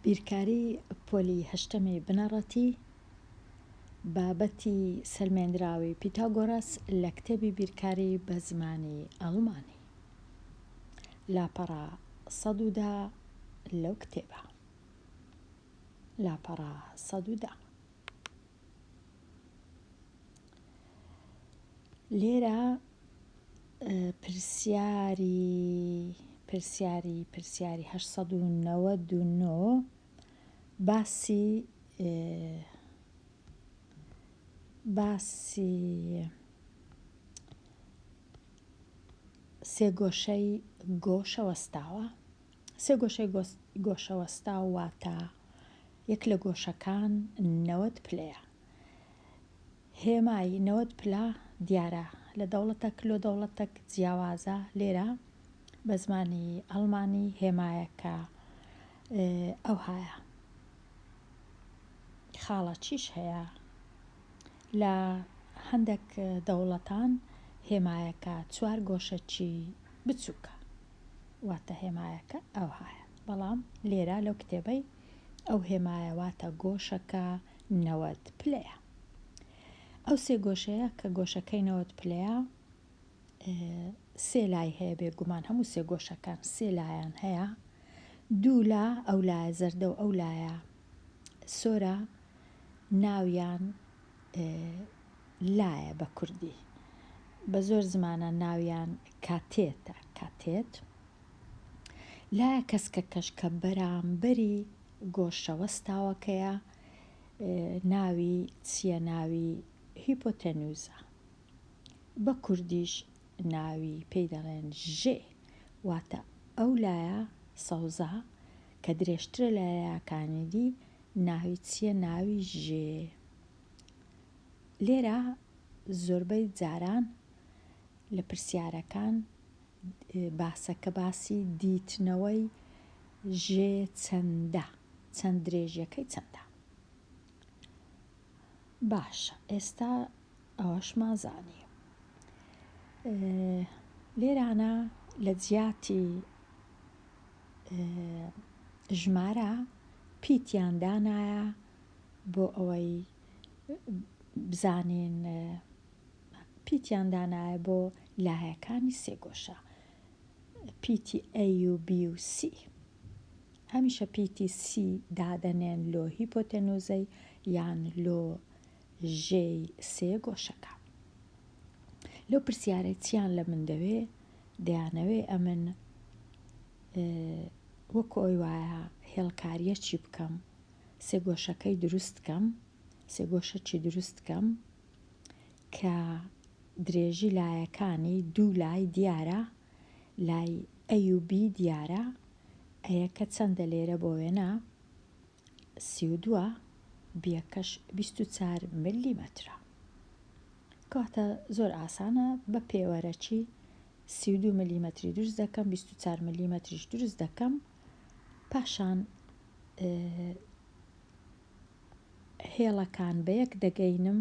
بیرکاری پۆلی هەشتەمی بنەڕەتی، بابەتی سەلمێنراوی پیتاگۆراس لە کتێبی بیرکاری بە زمانی ئەڵمانی. لاپەڕە 110 لەو کتێبە. لاپەڕە 110. لێرە پرسیاری پرسیاری پرسیاری 899 باسی باسی سێگۆشەی گۆشە وەستاوە سێگۆشەی گۆشە وەستاو واتە یەک لە گۆشەکان 90 پلەیە هێمای 90 پلە دیارە لە دەوڵەتەک لۆ دەوڵەتەک جیاوازە لێرە بە زمانی ئەڵمانی هێمایەکە ئەوهایە خاڵەچیش هەیە لە هەندێک دەوڵەتان هێمایەکە چوار گۆشەکی بچووکە واتە هێمایەکە ئەوهایە بەڵام لێرە لەو کتێبەی ئەو هێمایە واتە گۆشەکە 90 پلەیە. ئەو سێ گۆشەیە کە گۆشەکەی 90 پلەیە سێ لای هەیە بێگومان هەموو سێ گۆشەکان سێ لایان هەیە دوو لا ئەو لایە زەردە و ئەو لایە سۆرە ناویان لایە بە کوردی بە زۆر زمانە ناویان کاتێتە کاتێت لایە کەسکەکەش کە بەرامبەری گۆشە وەستاوەکەیە ناوی چییە ناوی هیپۆتەنوزە بە کوردیش ناوی پێی دەڵێن ژێ واتە ئەو لایە سەوزە کە درێژترە لە لایەکانی دی ناوی چییە ناوی ژێ لێرە زۆربەی جاران لە پرسیارەکان باسەکە باسی دیتنەوەی ژێ چەندە چەند درێژیەکەی چەندە باشە ئێستا ئەوەشمان زانی لێرانە لە جیاتی ژمارە پیتیان دانایە بۆ ئەوەی بزانین پیتیان دانایە بۆ لایەکانی سێگۆشە پیتی A و B و C هەمیشە پیتی C دادەنێن لۆ هیپۆتەنوزەی یان لۆ ژێی سێگۆشەکە. لەو پرسیارەی چیان لە من دەوێ دەیانەوێ ئەمن وەکو ئەوی وایە هێڵکاریەکی بکەم سێگۆشەکەی دروست کەم سێگۆشەکی دروست کەم کە درێژی لایەکانی دوو لای دیارە لای A و B دیارە ئەیەکە چەندە لێرە بۆ وێنە 32 بیەکەش 24 ملیمەترە کەواتە زۆر ئاسانە بە پێوەرەکی 32 ملیمەتری دروست دەکەم 24 ملیمەتریش دروست دەکەم پاشان هێڵەکان بەیەک دەگەینم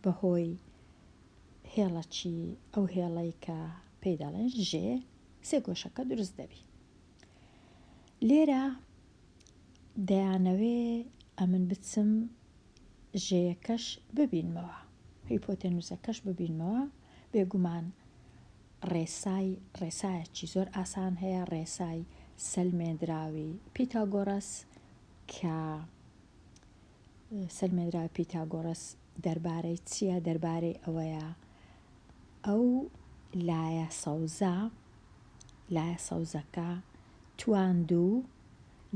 بەهۆی هێڵەکی ئەو هێڵەی کە پێی دەڵێن ژێ سێگۆشەکە دروست دەبی لێرە دەیانەوێ ئەمن بچم ژێیەکەش ببینمەوە هیپۆتێنوسەکەش ببینمەوە بێگومان ڕێسای ڕێسایەکی زۆر ئاسان هەیە ڕێسای سەلمێندراوی پیتاگۆرەس کە سەلمێنراوی پیتاگۆرەس دەربارەی چییە؟ دەربارەی ئەوەیە ئەو لایە سەوزە، لایە سەوزەکە تواندوو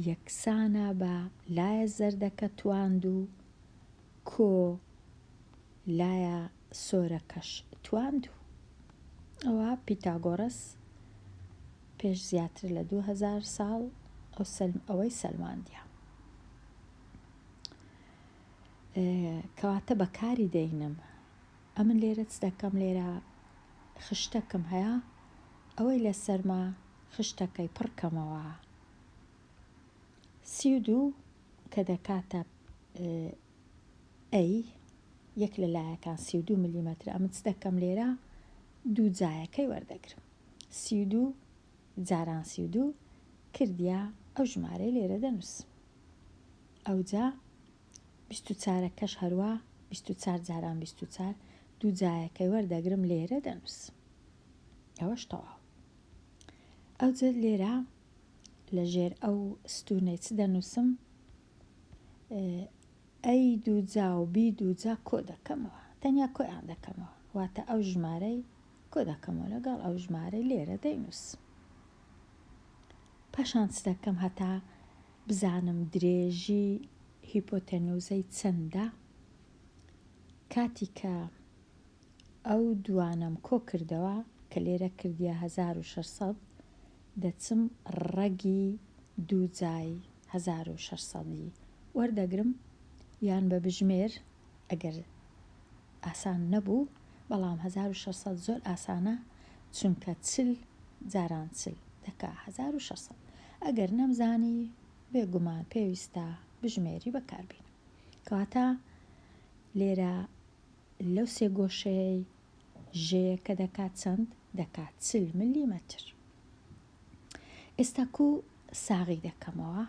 یەکسانە بە لایە زەردەکە تواندوو کۆ لایە سۆرەکەش تواندوو. ئەوە پیتاگۆرەس پێش زیاتر لە 2000 ساڵ ئەوەی سەلماندیە. کەواتە بەکاری دەینم ئەمن لێرە چ دەکەم لێرە خشتەکم هەیە ئەوەی لەسەرمە خشتەکەی پڕکەمەوە 32 کە دەکاتە ئەی یەک لە لایەکان 32 ملیمەتر ئەمن چ دەکەم لێرە دوو جایەکەی وەردەگرم 32 جاران 32 کردیا ئەو ژمارەی لێرە دەنووسم. ئەوجا بیست و چارەکەش هەروا 24 جاران 24 دوو جایەکەی وەردەگرم لێرە دەنووسم ئەوەش تەواو ئەوجە لێرە لە ژێر ئەو ستوونەی چ دەنووسم A دووجا و B دووجا کۆ دەکەمەوە تەنیا کۆیان دەکەمەوە واتە ئەو ژمارەی کۆ دەکەمەوە لەگەڵ ئەو ژمارەی لێرە دەینووسم پاشان چ دەکەم هەتا بزانم درێژی هیپۆتەنوزەی چەندە کاتی کە ئەو دوانەم کۆ کردەوە کە لێرە کردیە 1600 دەچم ڕەگی دووجای 1600 ی وەردەگرم یان بە بژمێر ئەگەر ئاسان نەبوو بەڵام 1600 زۆر ئاسانە چونکە 40 جاران 40 دەکا 1600 ئەگەر نەمزانی بێگومان پێویستە بژمێری بەکاربینم کەواتە لێرە لەو سێ گۆشەیەی ژێیەکە دەکات چەند؟ دەکات 40 ملیمەتر. ئێستا کو ساغی دەکەمەوە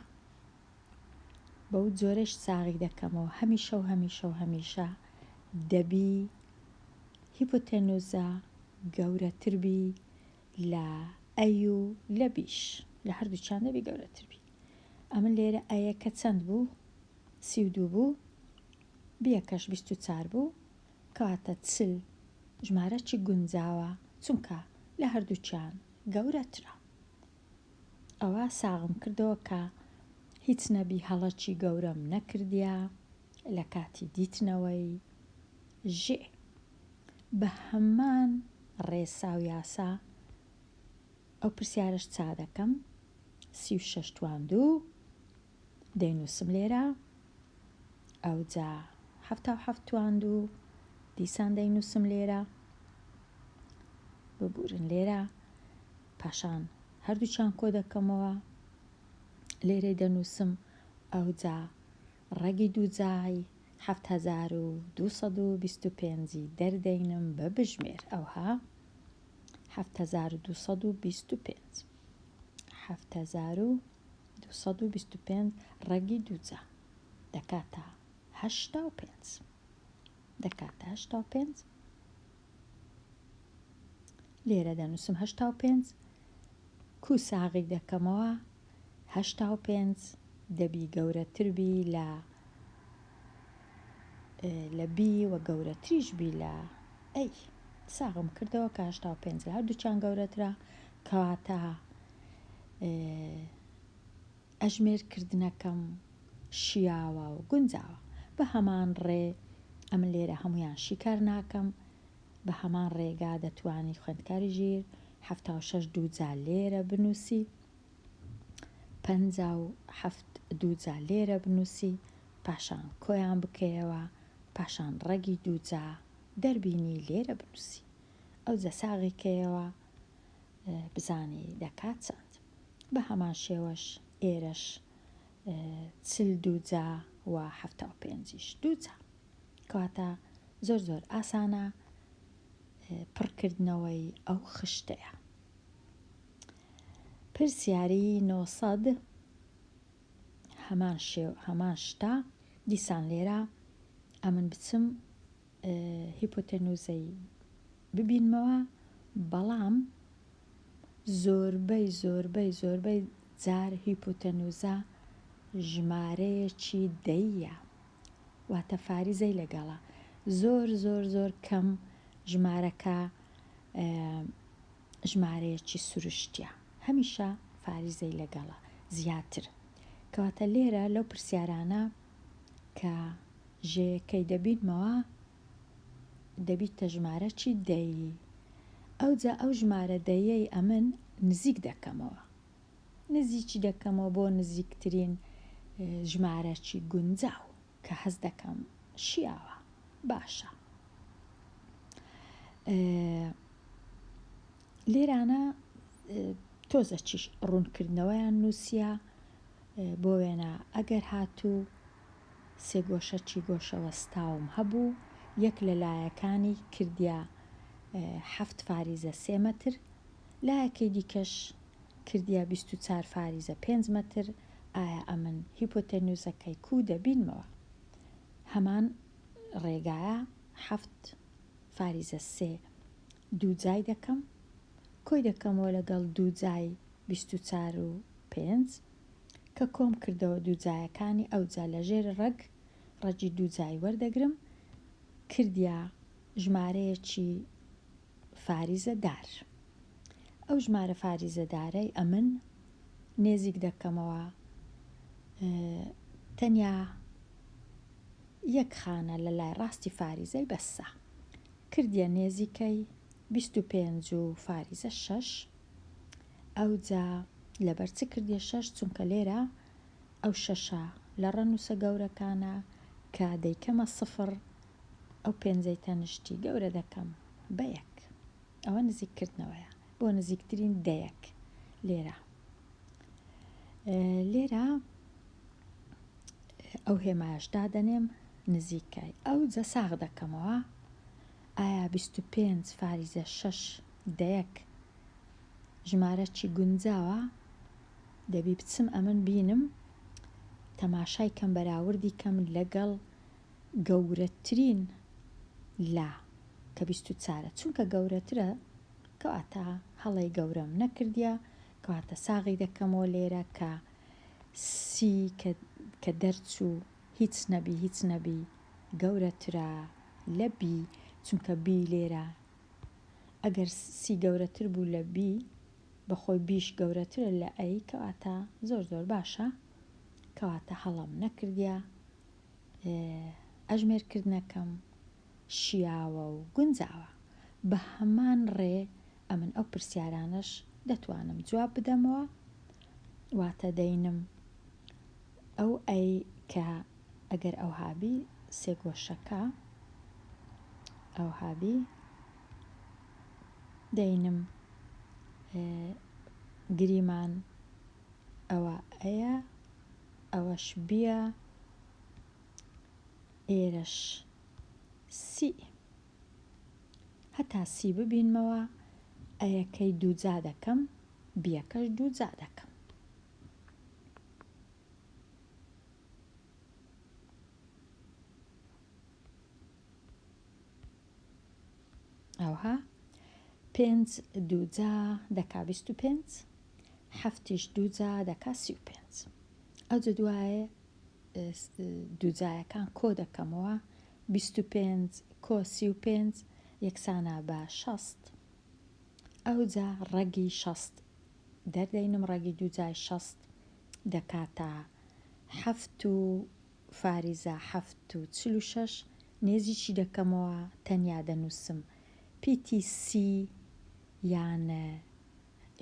بەو جۆرەش ساغی دەکەمەوە هەمیشە و هەمیشە و هەمیشە دەبی هیپۆتێنوزە گەورەتر بی لە A و لە B یش لە هەردووچیان دەبی گەورەتر بی ئەمن لێرە A یەکە چەند بوو؟ 32 بوو B یەکەش 24 بوو کەواتە 40 ژمارەکی گونجاوە چونکە لە هەردووکیان گەورەترە. ئەوە ساغم کردەوە کە هیچ نەبی هەڵەکی گەورەم نەکردیە لە کاتی دیتنەوەی ژێ. بە هەمان ڕێسا و یاسا ئەو پرسیارەش چا دەکەم 36 توان دوو دەینووسم لێرە ئەوجا 77 توان دوو دیسان دەینووسم لێرە ببورن لێرە پاشان هەردووکیان کۆ دەکەمەوە لێرەی دەنووسم ئەوجا ڕەگی دووجای 7225 ی دەردەینم بە بژمێر ئەوها 7225 7225 ڕەگی دووجا دەکاتە 85 دەکاتە 85 لێرە دەنووسم 85 کو ساغی دەکەمەوە 85 دەبی گەورەتر بی لە لە B و گەورەتریش بی لە A ساغم کردەوە کە 85 لە هەردووچیان گەورەترە کەواتە ئەژمێرکردنەکەم شیاوە و گونجاوە بە هەمان ڕێ ئەمن لێرە هەمویان شیکار ناکەم بە هەمان ڕێگا دەتوانی خوێندکاری ژیر 76 دووجا لێرە بنووسی 57 دووجا لێرە بنووسی پاشان کۆیان بکەیەوە پاشان ڕەگی دووجا دەربینی لێرە بنووسی ئەوجا ساغی کەیەوە بزانی دەکات چەند بە هەمان شێوەش ئێرەش 40 دووجا و 75یش دووجا کەواتە زۆر زۆر ئاسانە پڕکردنەوەی ئەو خشتەیە. پرسیاری 900 هەمان شێو هەمان شتە دیسان لێرە ئەمن بچم هیپۆتەنوزەی ببینمەوە بەڵام زۆربەی زۆربەی زۆربەی جار هیپۆتەنوزە ژمارەیەکی دەیە واتە فاریزەی لەگەڵە زۆر زۆر زۆر کەم ژمارەکە ژمارەیەکی سروشتیە هەمیشە فاریزەی لەگەڵە زیاتر کەواتە لێرە لەو پرسیارانە کە ژێیەکەی دەبینمەوە دەبیتە ژمارەکی دەیی ئەوجا ئەو ژمارە دەیەی ئەمن نزیک دەکەمەوە نزیکی دەکەمەوە بۆ نزیکترین ژمارەکی گونجاو کە هەست دەکەم شیاوە باشە لێرانە تۆزەکیش ڕوونکردنەوەیان نووسیە بۆ وێنە ئەگەر هاتوو سێگۆشەکی گۆشەوەستاوم هەبوو یەک لە لایەکانی کردیا حەفت فاریزە سێ مەتر لایەکەی دیکەش کردیا 24 فاریزە پێنج مەتر. ئایا ئەمن هیپۆتێنوزەکەی کوو دەبینمەوە؟ هەمان ڕێگایە حەفت فاریزە سێ دووجای دەکەم کۆی دەکەمەوە لەگەڵ دووجای 24 و پێنج کە کۆم کردەوە دووجایەکانی ئەوجا لە ژێر ڕەگ ڕەگی دووجای وەردەگرم کردیا ژمارەیەکی فاریزە دار ئەو ژمارە فاریزە دارەی ئەمن نێزیک دەکەمەوە تەنیا یەک خانە لە لای ڕاستی فاریزەی بەسە کردیە نێزیکەی 25 و فاریزە شەش ئەوجا لەبەر چ کردیە شەش چونکە لێرە ئەو شەشە لە ڕەنووسە گەورەکانە کە دەیکەمە سفر ئەو پێنجەی تەنشتی گەورە دەکەم بە یەک. ئەوە نزیک کردنەوەیە بۆ نزیکترین دەیەک لێرە لێرە ئەو هێمایەش دادەنێم نزیکای ئەو جە ساغ دەکەمەوە ئایا 25 فاریزە شەش دەیەک ژمارە چی گونجاوە دەبی بچم ئەمن بینم تەماشای کەم بەراوردی کەم لەگەڵ گەورەترین لە کە 24 ە چونکە گەورەترە کەواتە هەڵەی گەورەم نەکردیە کەواتە ساغی دەکەمەوە لێرە کە سی کە کە دەرچوو هیچ نەبی هیچ نەبی گەورەترە لە بی چونکە بی لێرە ئەگەر سی گەورەتر بوو لە بی بەخۆی بیش گەورەترە لە ئەی کەواتە زۆر زۆر باشە کەواتە هەڵەم نەکردیە ئەژمێرکردنەکەم شیاوە و گونجاوە. بە هەمان ڕێ ئەمن ئەو پرسیارانەش دەتوانم جواب بدەمەوە، واتە دەینم ئەو ئەی کە ئەگەر ئەوها بی سێگۆشەکە ئەوها بی دەینم گریمان ئەوە ئەیە ئەوەش بیە ئێرەش سی هەتا سی ببینمەوە ئەیەکەی دووجا دەکەم بیەکەش دووجا دەکەم. ئەوها پێنج دووجا دەکا 25 حەفتیش دووجا دەکا 35 ئەوجە دوایێ دووجایەکان کۆ دەکەمەوە 25 کۆ 35 یەکسانە بە 60 ئەوجا ڕەگی 60 دەردەینم ڕەگی دووجای 60 دەکاتە حەفت و فاریزە 7 و 46 نێزیکی دەکەمەوە تەنیا دەنووسم پیتی سی یان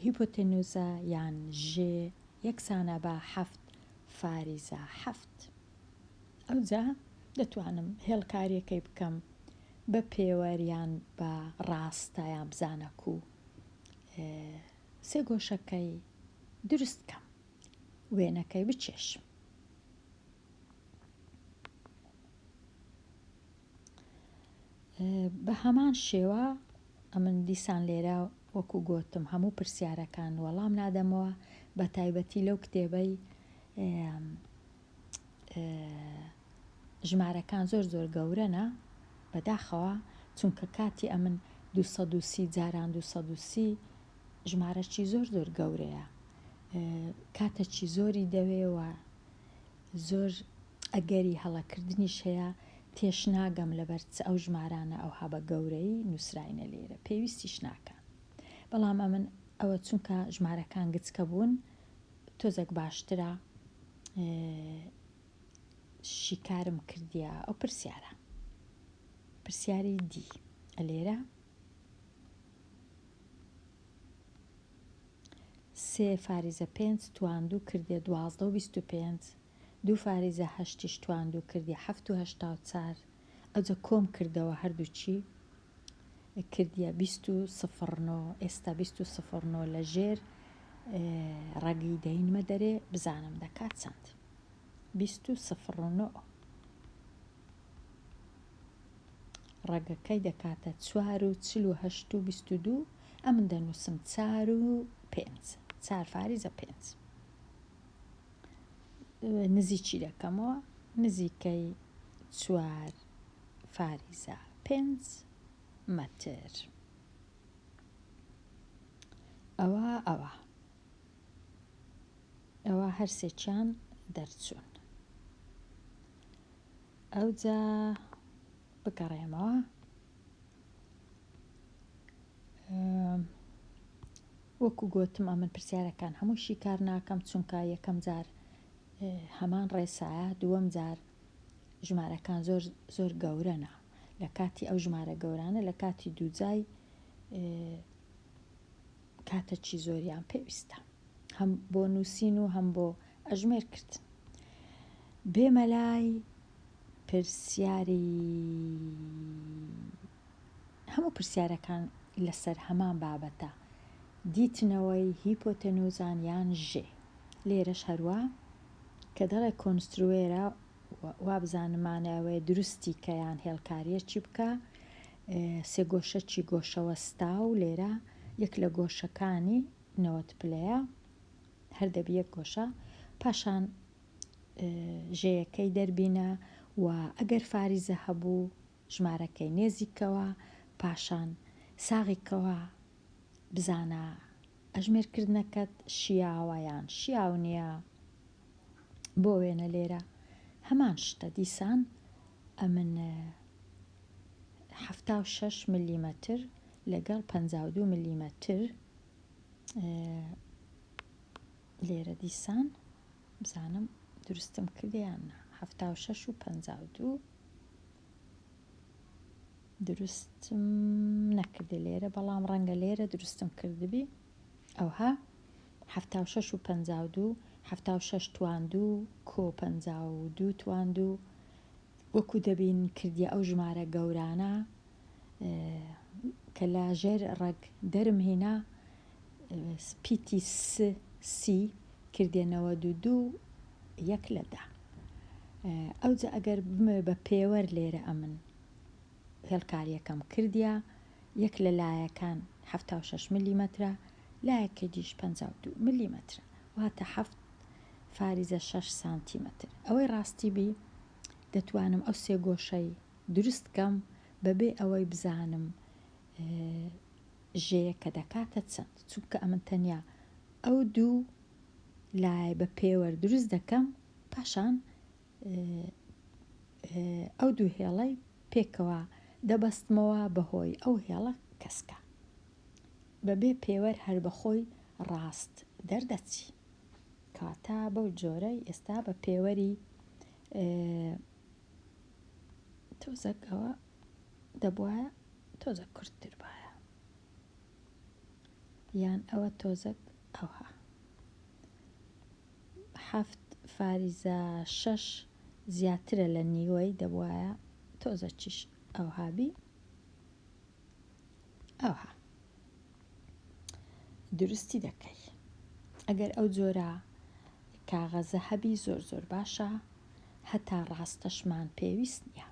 هیپۆتێنوزە یان ژێ یەکسانە بە حەفت فاریزە حەفت. ئەوجا دەتوانم هێڵکاریەکەی بکەم بە پێوەر یان بە ڕاستە یان بزانە کوو سێگۆشەکەی دروست کەم وێنەکەی بچێشم. بە هەمان شێوە ئەمن دیسان لێرە وەکو گۆتم هەموو پرسیارەکان وەڵام نادەمەوە بە تایبەتی لەو کتێبەی ژمارەکان زۆر زۆر گەورەنە بەداخەوە چونکە کاتی ئەمن 230 جاران 230 ژمارەکی زۆر زۆر گەورەیە کاتەکی زۆری دەوێ و زۆر ئەگەری هەڵەکردنیش هەیە تێشناگەم لەبەر چ ئەو ژمارانە ئەوها بە گەورەیی نووسراینە لێرە پێویستیش ناکا بەڵام ئەمن ئەوە چونکە ژمارەکان گچکە بوون تۆزێک باشترە شیکارم کردیە ئەو پرسیارە پرسیاری دی لێرە سێ فاریزە پێنج تواندوو کردیە 12 و 25 دوو فاریزە هەشتیش تواندوو کردیە حەفت و 84 ئەوجە کۆم کردەوە هەردووکی کردیە بیست و سفر نۆ ئێستا بیست و سفر نۆ لە ژێر ڕەگی دەینمە دەرێ بزانم دەکات چەند بیست و سفر نۆ ڕەگەکەی دەکاتە چوار و 48 و 22 ئەمن دەنووسم چار و پێنج چار فاریزە پێنج. نزیکی دەکەمەوە نزیکەی چوار فاریزە پێنج مەتر. ئەوە ئەوە ئەوە هەرسێکیان دەرچوون. ئەوجا بگەڕێمەوە وەکو گۆتم ئەمن پرسیارەکان هەموو شیکار ناکەم چونکە یەکەم جار هەمان ڕێسایە دووەم جار ژمارەکان زۆر زۆر گەورەنە لە کاتی ئەو ژمارە گەورانە لە کاتی دووجای کاتەکی زۆریان پێویستە هەم بۆ نووسین و هەم بۆ ئەژمێر کردن بێمە لای پرسیاری هەموو پرسیارەکان لەسەر هەمان بابەتە دیتنەوەی هیپۆتەنوزان یان ژێ لێرەش هەروا کە دەڵێ construire وابزانم مانای ئەوەیە دروستی کە یان هێڵکاریەکی بکە سێگۆشەکی گۆشەوەستاو لێرە یەک لە گۆشەکانی 90 پلەیە هەر دەبی یەک گۆشە پاشان ژێیەکەی دەربینە و ئەگەر فاریزە هەبوو ژمارەکەی نێزیکەوە پاشان ساغیکەوە بزانە ئەژمێرکردنەکەت شیاوە یان شیاو نییە بۆ وێنە لێرە هەمان شتە دیسان ئەمن 76 ملیمەتر لەگەڵ 52 ملیمەتر لێرە دیسان بزانم دروستم کردە یان نا 76 و 52 دروستم نەکردە لێرە بەڵام ڕەنگە لێرە دروستم کردبی ئەوها 76 و 52 76 تواندوو کۆ 52 تواندوو وەکو دەبین کردیە ئەو ژمارە گەورانە کە لە ژێر ڕەگ دەرم هینا پیتی س سی کردیە 92 یەک لە دە ئەوجا ئەگەر بمەوێ بە پێوەر لێرە ئەمن هێڵکاریەکەم کردیە یەک لە لایەکان 76 ملیمەترە لایەکەی دیش 52 ملیمەترە واتە حەفت فاریزە شەش سانتیمەتر ئەوەی ڕاستی بی دەتوانم ئەو سێ گۆشەی دروست کەم بەبێ ئەوەی بزانم ژێیەکە دەکاتە چەند چونکە ئەمن تەنیا ئەو دوو لای بە پێوەر دروست دەکەم پاشان ئەو دوو هێڵەی پێکەوە دەبەستمەوە بەهۆی ئەو هێڵە کەسکە بەبێ پێوەر هەر بەخۆی ڕاست دەردەچی کەواتە بەو جۆرەی ئێستا بە پێوەری تۆزەک ئەوە دەبواە تۆزەک کورتتر باە یان ئەوە تۆزەک ئەوها حەفت فاریزە شەش زیاترە لە نیوەی دەبواە تۆزەکیش ئەوها بی ئەوها دروستی دەکەی ئەگەر ئەو جۆرە کاغەزە هەبی زۆر زۆر باشە هەتا ڕاستەشمان پێویست نییە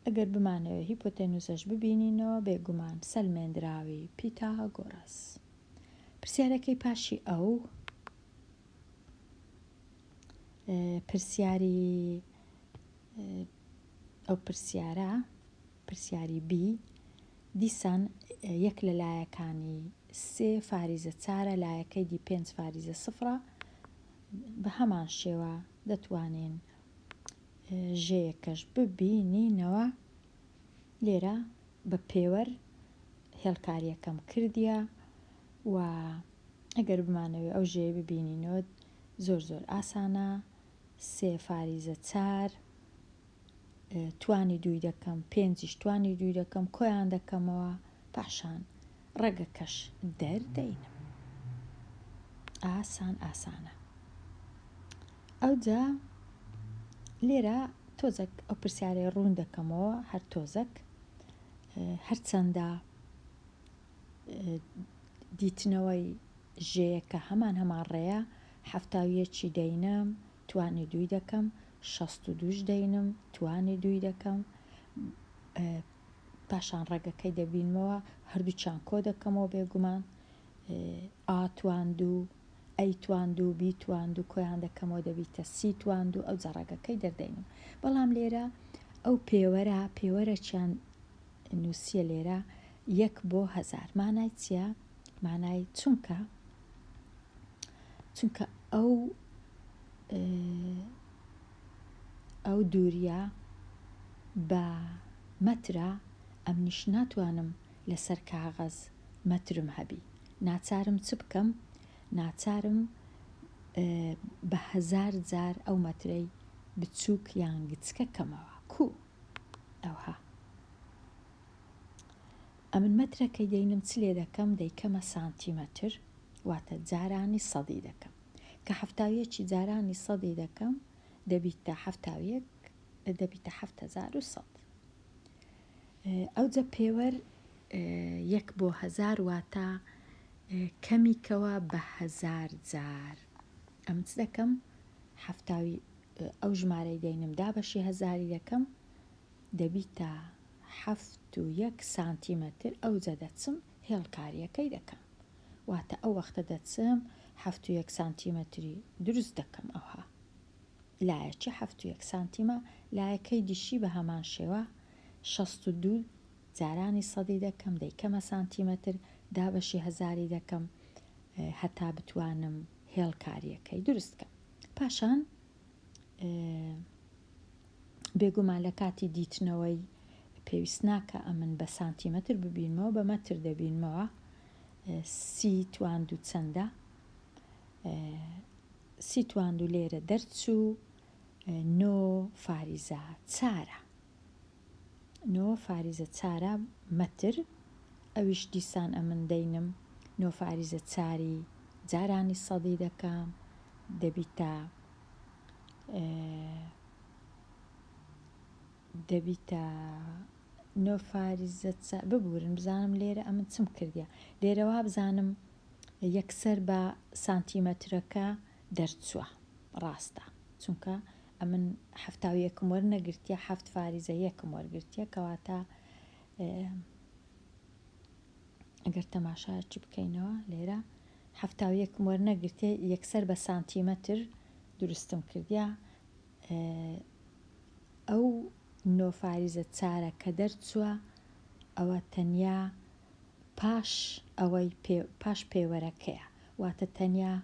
ئەگەر بمانەوێ هیپۆتێنوسەش ببینینەوە بێگومان سەلمێندراوی پیتاگۆرەس پرسیارەکەی پاشی ئەو پرسیاری ئەو پرسیارە پرسیاری بی دیسان یەک لە لایەکانی سێ فاریزە چارە لایەکەی دی پێنج فاریزە سفرە بە هەمان شێوە دەتوانین ژێیەکەش ببینینەوە لێرە بە پێوەر هێڵکاریەکەم کردیە و ئەگەر بمانەوێ ئەو ژێ ببینینەوە زۆر زۆر ئاسانە سێ فاریزە چار توانی دووی دەکەم پێنجیش توانی دووی دەکەم کۆیان دەکەمەوە پاشان ڕەگەکەش دەردەینم ئاسان ئاسانە ئەوجا لێرە تۆزەک ئەو پرسیارەی ڕوون دەکەمەوە هەر تۆزەک هەرچەندە دیتنەوەی ژێیەکە هەمان هەمان ڕێیە حەفتا و یەکی دەینم توانی دووی دەکەم 62ش دەینم توانی دووی دەکەم پاشان ڕەگەکەی دەبینمەوە هەردووچان کۆ دەکەمەوە بێگومان ئا توان دوو. A تواند و B تواند و کۆیان دەکەمەوە دەبیتە C تواند و ئەوجا ڕەگەکەی دەردەینم. بەڵام لێرە ئەو پێوەرە، پێوەرەکیان نووسیە لێرە یەک بۆ هەزار. مانای چیە؟ مانای چونکە چونکە ئەو ئەو دووریە بە مەترە ئەمنیش ناتوانم لەسەر کاغەز مەترم هەبی ناچارم چ بکەم ناچارم بە هەزار جار ئەو مەترەی بچووک یان گچکە کەمەوە کو ئەوها ئەمن مەترەکەی دەینم چ لێ دەکەم دەیکەمە سانتیمەتر واتە جارانی سەدی دەکەم کە حەفتاویەکی جارانی سەدی دەکەم دەبیتە حەفتاویەک دەبیتە 7100 ئەوجە پێوەر یەک بۆ هەزار واتە کەمیکەوە بە هەزار جار ئەم چ دەکەم حەفتاوی ئەو ژمارەی دەینم دابەشی هەزاری دەکەم دەبیتە حەفت و یەک سانتیمەتر ئەوجە دەچم هێڵکاریەکەی دەکەم واتە ئەو وەختە دەچم حەفت و یەک سانتیمەتری دروست دەکەم ئەوها لایەکی حەفت و یەک سانتیمە لایەکەی دیشی بە هەمان شێوە 62 جارانی سەدی دەکەم دەیکەمە سانتیمەتر دابەشی هەزاری دەکەم هەتا بتوانم هێڵکاریەکەی دروست کەم پاشان بێگومان لە کاتی دیتنەوەی پێویست ناکە ئەمن بە سانتیمەتر ببینمەوە بە مەتر دەبینمەوە سی تواند و چەندە سی تواند و لێرە دەرچوو نۆ فاریزە چارە نۆ فاریزە چارە مەتر ئەویش دیسان ئەمن دەینم نۆ فاریزە چاری جارانی سەدی دەکەم دەبیتە دەبیتە نۆ فاریزە ببورن بزانم لێرە ئەمن چم کردیە لێرە وابزانم یەکسەر بە سانتیمەترەکە دەرچووە ڕاستە چونکە ئەمن حەفتا و یەکم وەرنەگرتیە حەفت فاریزە یەکم وەرگرتیە کەواتە ئەگەر تەماشایەکی بکەینەوە لێرە حەفتا و یەکم وەرنەگرتیە یەکسەر بە سانتیمەتر دروستم کردیە ئەو نۆ فاریزە چارە کە دەرچووە ئەوە تەنیا پاش ئەوەی پاش پێوەرەکەیە واتە تەنیا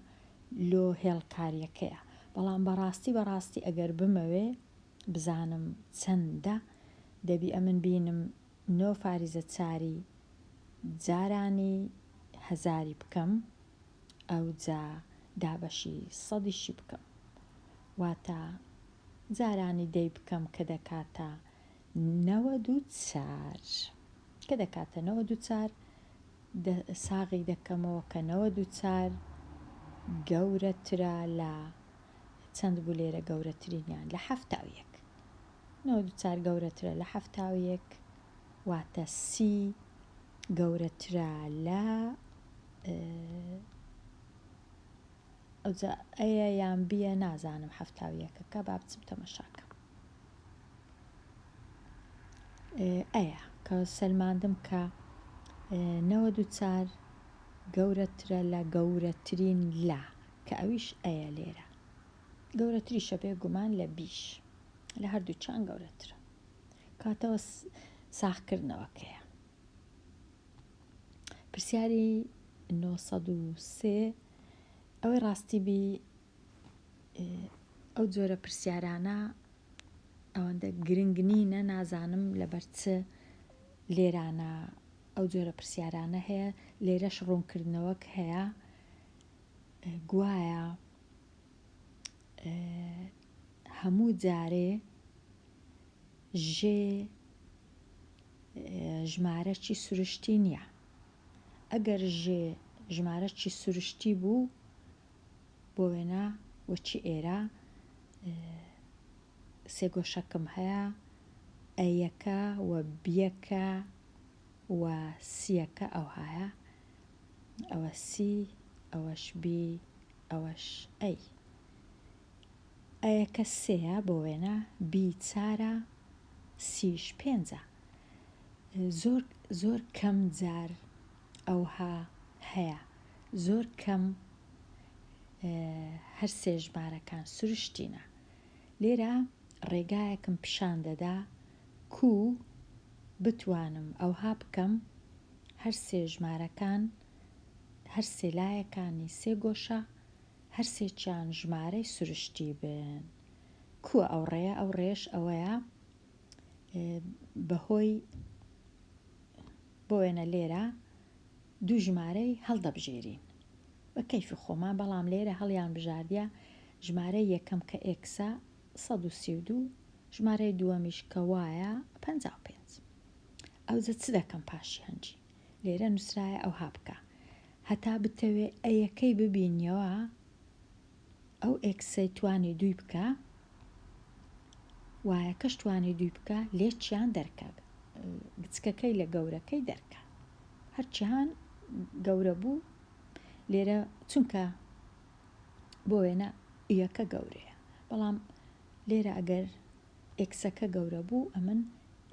لۆ هێڵکاریەکەیە بەڵام بەڕاستی بەڕاستی ئەگەر بمەوێ بزانم چەندە دەبی ئەمن بینم نۆ فاریزە چاری جارانی هەزاری بکەم ئەوجا دابەشی سەدیشی بکەم واتە جارانی دەی بکەم کە دەکاتە 94 کە دەکاتە 94 ساغی دەکەمەوە کە 94 گەورەترە لە چەند بوو لێرە گەورەترینیان لە 71 94 گەورەترە لە 71 واتە سی گەورەترە لە ئەوجا ئەیە یان بیە نازانم حەفتا و یەکەکە با بچم تەمەشاکەم ئەیە کە سەلماندم کە 94 گەورەترە لە گەورەترین لا کە ئەویش ئەیە لێرە گەورەتریشە بێ گومان لە بیش لە هەردووچان گەورەترە کاتەوە ساخکردنەوەکەیە پرسیاری 903 ئەوەی ڕاستی بی ئەو جۆرە پرسیارانە ئەوەندە گرنگ نینە نازانم لەبەر چ لێرانە ئەو جۆرە پرسیارانە هەیە لێرەش ڕوونکردنەوەک هەیە گوایە هەموو جارێ ژێ ژمارەکی سروشتی نییە ئەگەر ژێ ژمارەکی سروشتی بوو بۆ وێنە وەکی ئێرە سێگۆشەکم هەیە ئەیەکە و بیەکە و سیەکە ئەوهایە ئەوە سی ئەوەش بی ئەوەش ئەی ئەیەکە سێیە بۆ وێنە بی چارە سیش پێنجە زۆر زۆر کەم جار ئەوها هەیە زۆر کەم. هەر سێ ژمارەکان سروشتینە. لێرە ڕێگایەکم پیشان دەدا کوو بتوانم ئەوها بکەم هەر سێ ژمارەکان هەر سێ لایەکانی سێ گۆشە هەر سێکیان ژمارەی سروشتی بن. کووە ئەو ڕێیە؟ ئەو ڕێیەش ئەوەیە بەهۆی بۆ وێنە لێرە دوو ژمارەی هەڵدەبژێرین بە کەیفی خۆمان بەڵام لێرە هەڵیان بژاردیە ژمارەی یەکەم کە ئێکسە 132 ژمارەی دووەمیش کە وایە 55 ئەوجە چ دەکەم پاشی هەنجی لێرە نووسرایە ئەوها بکە هەتا بتەوێ ئەیەکەی ببینیەوە ئەو ئێکسەی توانی دووی بکا وایەکەش توانی دووی بکا لێچیان دەرکە گچکەکەی لە گەورەکەی دەرکە هەرچیان گەورە بوو لێرە چونکە بۆ وێنە یەکە گەورەیە بەڵام لێرە ئەگەر ئێکسەکە گەورە بوو ئەمن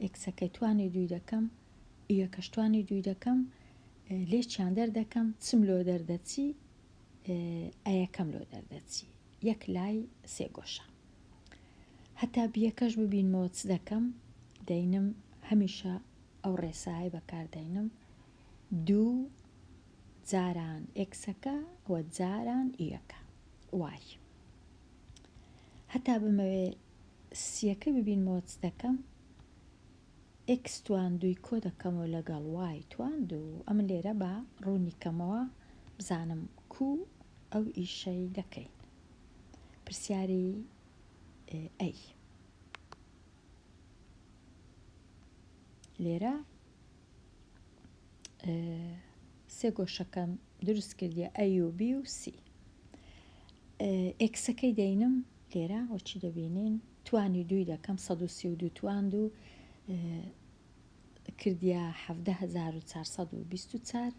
ئێکسەکەی توانی دووی دەکەم یەکەش توانی دووی دەکەم لێچیان دەردەکەم چم لۆ دەردەچی ئەیەکەم لۆ دەردەچی یەک لای سێگۆشە هەتا بیەکەش ببینمەوە چ دەکەم دەینم هەمیشە ئەو ڕێسایە بەکار دەینم دوو جاران ئێکسەکە و جاران ئیەکە وای هەتا بمەوێ سیەکە ببینمەوە چ دەکەم ئێکس تواندووی کۆ دەکەمەوە لەگەڵ وای تواندوو ئەمن لێرە با ڕوونی کەمەوە بزانم کوو ئەو ئیشەی دەکەین پرسیاری ئەی لێرە سێ گۆشەکەم دروست کردیە ئەی و بی و سی ئێکسەکەی دەینم لێرە وەچی دەبینین توانی دووی دەکەم 132 تواند و کردیە 17424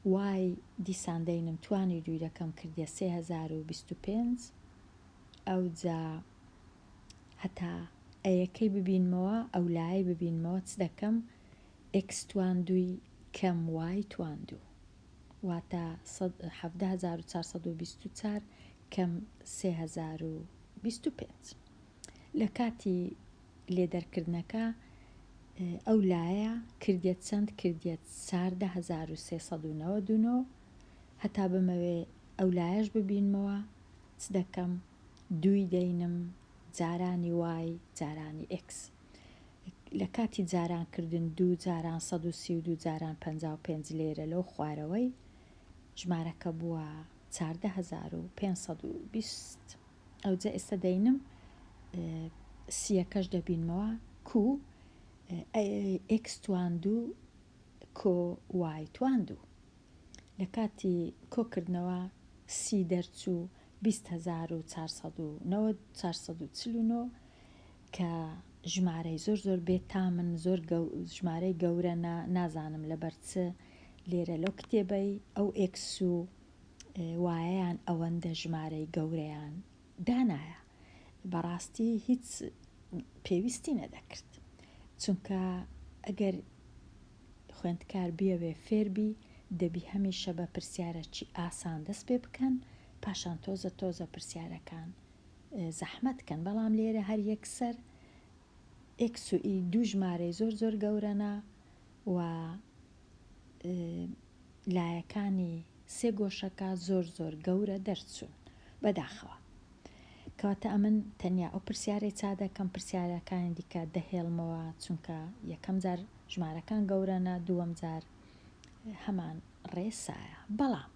وای دیسان دەینم توانی دووی دەکەم کردیە 3025 ئەوجا هەتا ئەیەکەی ببینمەوە ئەولایەی ببینمەوە چ دەکەم ئێکس تواندووی کەم وای تواندوو واتە 17424 کەم 3025 لە کاتی لێدەرکردنەکە ئەو لایە کردیە چەند کردیە 14399 هەتا بمەوێ ئەو لایەش ببینمەوە چ دەکەم دووی دەینم جارانی وای جارانی ئێکس لە کاتی جاران کردن دوو جاران 132 جاران 55 لێرە لەو خوارەوەی ژمارەکە بووە 14520 ئەوجە ئێستا دەینم سیەکەش دەبینمەوە کو ئێکس تواندوو کۆ وای تواندوو لە کاتی کۆکردنەوە سی دەرچوو 20490 449 کە ژمارەی زۆر زۆر بێتامن زۆر ژمارەی گەورەنە نازانم لەبەر چ لێرە لەو کتێبەی ئەو ئێکس و وایەیان ئەوەندە ژمارەی گەورەیان دانایە بەڕاستی هیچ پێویستی نەدەکرد چونکە ئەگەر خوێندکار بیەوێ فێربی دەبی هەمیشە بە پرسیارەکی ئاسان دەست پێ بکەن پاشان تۆزە تۆزە پرسیارەکان زەحمەت کەن بەڵام لێرە هەر یەکسەر ئێکس و ئی دوو ژمارەی زۆر زۆر گەورەنە و لایەکانی سێ گۆشەکە زۆر زۆر گەورە دەرچوون بەداخەوە کەواتە ئەمن تەنیا ئەو پرسیارەی چا دەکەم پرسیارەکانی دیکە دەهێڵمەوە چونکە یەکەم جار ژمارەکان گەورەنە دووەم جار هەمان ڕێسایە بەڵام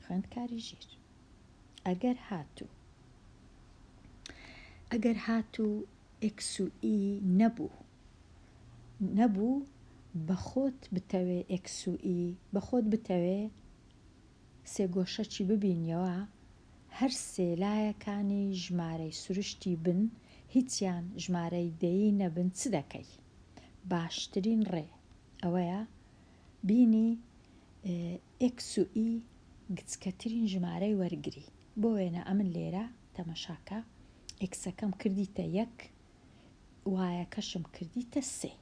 خوێندکاری ژیر ئەگەر هاتوو ئەگەر هاتوو ئێکس و ئی نەبوو نەبوو بەخۆت بتەوێ ئێکس و ئی بەخۆت بتەوێ سێگۆشەکی ببینیەوە هەر سێ لایەکانی ژمارەی سروشتی بن هیچیان ژمارەی دەیی نەبن چ دەکەی باشترین ڕێ ئەوەیە بینی ئێکس و ئی گچکەترین ژمارەی وەرگری بۆ وێنە ئەمن لێرە تەمەشاکە ئێکسەکەم کردیتە یەک وایەکەشم کردیتە سێ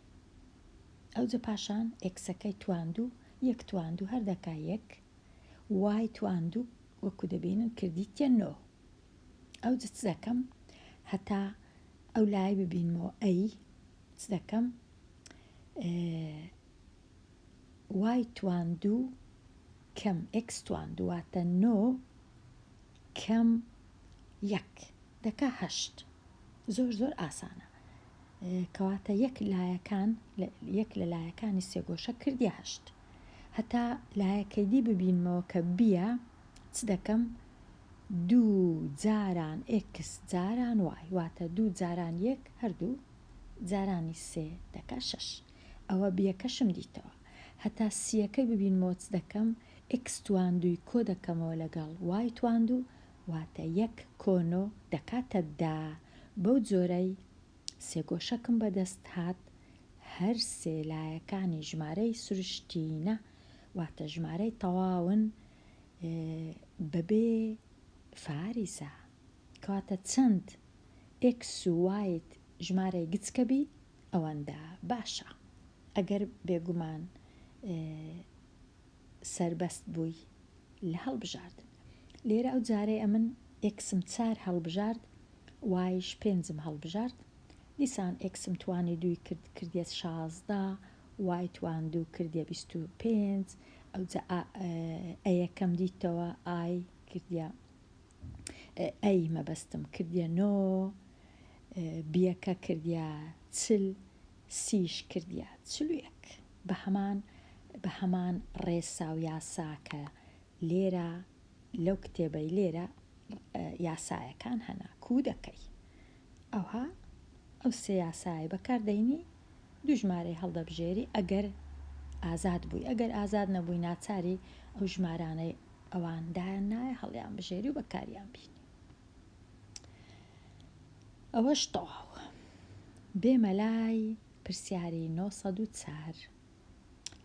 ئەوجە پاشان ئێکسەکەی تواندوو یەک تواندوو هەر دەکا یەک وای تواندوو. وەکو دەبینن کردیتە نۆ. ئەوجە چ دەکەم؟ هەتا ئەو لای ببینمەوە ئەی چ دەکەم؟ وای تواندوو کەم ئێکس تواندوو واتە نۆ کەم یەک دەکا هەشت. زۆر زۆر ئاسانە. کەواتە یەک لایەکان یەک لە لایەکانی سێگۆشە کردیە هەشت. هەتا لایەکەی دی ببینمەوە کە بیە چ دەکەم دوو جاران ئێکس جاران وای واتە دوو جاران یەک هەردوو جارانی سێ دەکا شەش ئەوە بیەکەشم دیتەوە هەتا سیەکەی ببینمەوە چ دەکەم ئێکس تواندووی کۆ دەکەمەوە لەگەڵ وای تواندوو واتە یەک کۆ نۆ دەکاتە دە بەو جۆرەی سێگۆشەکم بەدەست هات هەر سێ لایەکانی ژمارەی سروشتینە واتە ژمارەی تەواون بەبێ فاریزە کەواتە چەند ئێکس و وایت ژمارەی گچکە بی ئەوەندە باشە ئەگەر بێگومان سەربەست بووی لە هەڵبژاردن لێرە ئەو جارەی ئەمن ئێکسم چار هەڵبژارد وایش پێنجم هەڵبژارد دیسان ئێکسم توانی دووی کرد کردیە 16 وای تواندوو کردیە 25 ئەوجا ئەیەکەم دیتەوە ئای کردیە ئەی مەبەستم کردیە نۆ بیەکە کردیە چل سیش کردیە 41 بە هەمان بە هەمان ڕێسا و یاسا کە لێرە لەو کتێبەی لێرە یاسایەکان هەنا کوو دەکەی ئەوها ئەو سێ یاسایە بەکار دەینی دوو ژمارەی هەڵدەبژێری ئەگەر ئازاد بووی ئەگەر ئازاد نەبووی ناچاری ئەو ژمارانەی ئەوان دایان نایە هەڵیان بژێری و بەکاریان بینی ئەوەش تەواو بێمە لای پرسیاری 904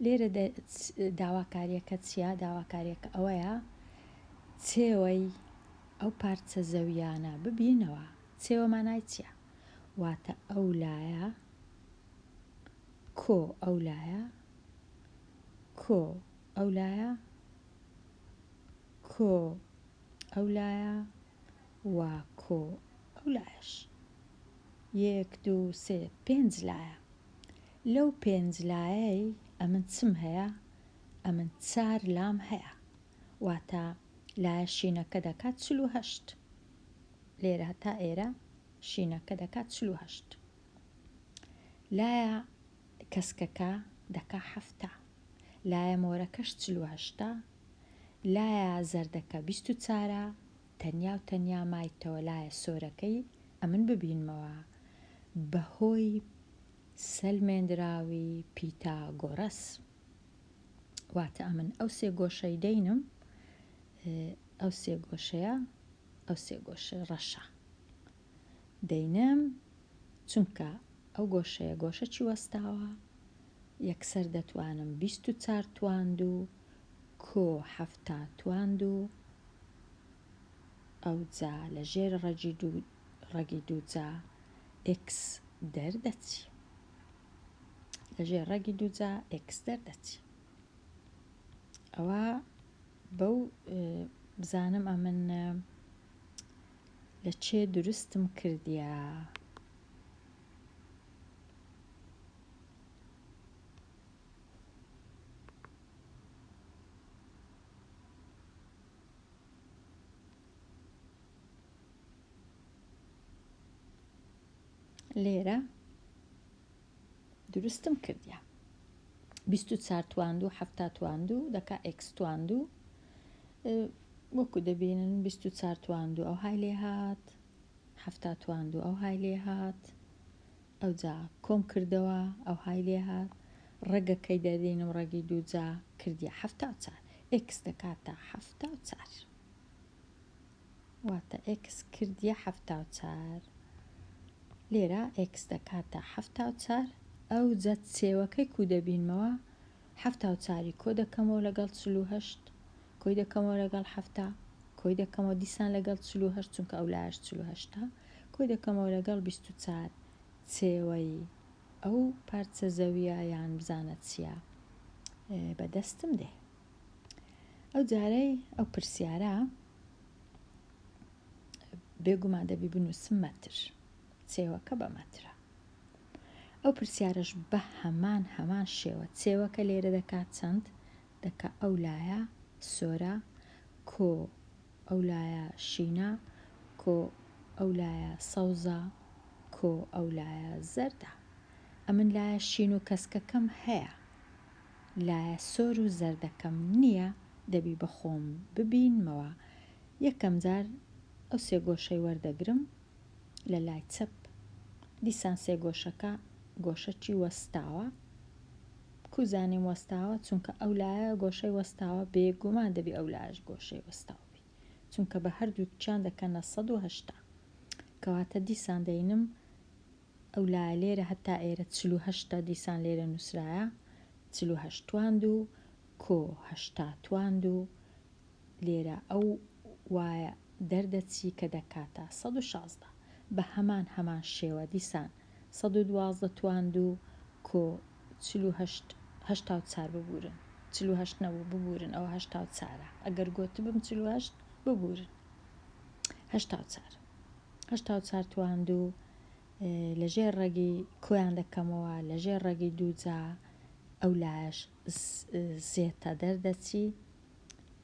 لێرە داواکاریەکە چیە؟ داواکاریەکە ئەوەیە چێوەی ئەو پارچە زەویانە ببینەوە. چێوە مانای چیە؟ واتە ئەو لایە کۆ ئەو لایە کۆ ئەو لایە کۆ ئەو لایە و کۆ ئەو لایەش. یەک دوو سێ پێنج لایە. لەو پێنج لایەی ئەمن چم هەیە؟ ئەمن چار لام هەیە. واتە لایە شینەکە دەکات 48. لێرە هەتا ئێرە شینەکە دەکات 48. لایە کەسکەکە دەکا حەفتا. لایە مۆرەکەش چل و هەشتە. لایە زەردەکە بیست و چارە. تەنیا و تەنیا مایتەوە لایە سۆرەکەی ئەمن ببینمەوە بەهۆی سەلمێندراوی پیتاگۆرەس واتە ئەمن ئەو سێ گۆشەی دەینم ئەو سێ گۆشەیە ئەو سێ گۆشەی ڕەشە دەینم چونکە ئەو گۆشەیە گۆشە چی وەستاوە یەکسەر دەتوانم 24 تواند و کۆ حەفتا تواند و ئەوجا لە ژێر ڕەگی دوو ڕەگی دووجا ئێکس دەردەچی لە ژێر ڕەگی دووجا ئێکس دەردەچی ئەوە بەو بزانم ئەمن لە چێ دروستم کردیا لێرە دروستم کردیا 24 تواندو حەفتا تواندو دەکا ئێکس تواندو وەکو دەبینن 24 تواندو ئەو های لێ هات حەفتا تواندو ئەو های لێ هات ئەوجا کۆم کردەوە ئەو های لێ هات ڕەگەکەی دەردینم ڕەگی دووجا کردیە 74 ئێکس دەکاتە 74 واتە ئێکس کردیە 74 لێرە ئێکس دەکاتە 74 ئەوجا چێوەکەی کو دەبینمەوە 74ی کۆ دەکەمەوە لەگەڵ 48 کۆی دەکەمەوە لەگەڵ حەفتا کۆی دەکەمەوە دیسان لەگەڵ 48 چونکە ئەو لایەش 48 کۆی دەکەمەوە لەگەڵ 24 چێوەی ئەو پارچە زەویە یان بزانە چییە بەدەستم دێ ئەو جارەی ئەو پرسیارە. بێگومان دەبی بنووسم مەتر. چێوەکە بە مەترە. ئەو پرسیارەش بە هەمان هەمان شێوە چێوەکە لێرە دەکا چەند؟ دەکا ئەو لایە سۆرە کۆ ئەو لایە شینە کۆ ئەو لایە سەوزە کۆ ئەو لایە زەردە. ئەمن لایە شین و کەسکەکەم هەیە لایە سۆر و زەردەکەم نییە دەبی بە خۆم ببینمەوە یەکەم جار ئەو سێگۆشەی وەردەگرم لە لای چەپ دیسان سێگۆشەکە گۆشەکی وەستاوە کو زانیم وەستاوە چونکە ئەو لایە گۆشەی وەستاوە بێگومان دەبی ئەو لایەش گۆشەی وەستاو بی چونکە بە هەردووکیان دەکەنە 180 کەواتە دیسان دەینم ئەو لایە لێرە هەتا ئێرە 48 دیسان لێرە نووسرایە 48 تواند و کۆ 80 تواند و لێرە ئەو وایە دەردەچی کە دەکاتە 116 بە هەمان هەمان شێوە دیسان 112 تواند و کۆ 48 84 ببورن 48 نەبوو ببورن ئەوە 84 ئەگەر گۆتبم 48 ببورن 84 84 تواند و لە ژێر ڕەگی کۆیان دەکەمەوە لە ژێر ڕەگی دووجا ئەو لایەش زێتە دەردەچی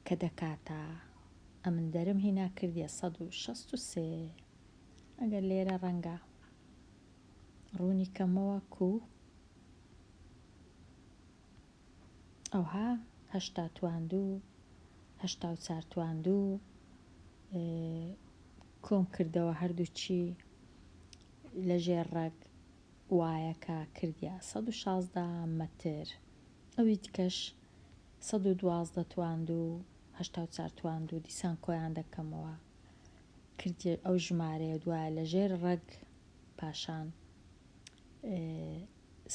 کە دەکاتە ئەمن دەرم هینا کردیە 163 ئەگەر لێرە ڕەنگە ڕوونی کەمەوە کو ئەوها 80 تواندو 84 تواندو کۆم کردەوە هەردووچی لە ژێر ڕەگ وایەکە کردیە 116 مەتر ئەوی دیکەش 112 تواندو 84 تواندو دیسان کۆیان دەکەمەوە کردیە ئەو ژمارەیە دوایە لە ژێر ڕەگ پاشان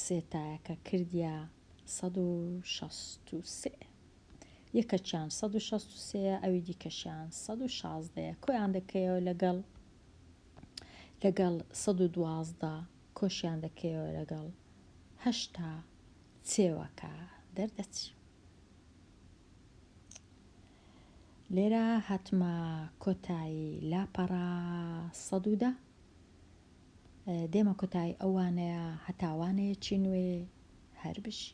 سێتایەکە کردیە 163 یەکەکیان 163 ئەوی دیکەشیان 116 کۆیان دەکەیەوە لەگەڵ لەگەڵ 112 کۆشیان دەکەیەوە لەگەڵ 80 چێوەکە دەردەچی. لێرە هاتمە کۆتایی لاپەڕە 110 دێمە کۆتایی ئەو وانەیە هەتا وانەیەکی نوێ هەر بژی.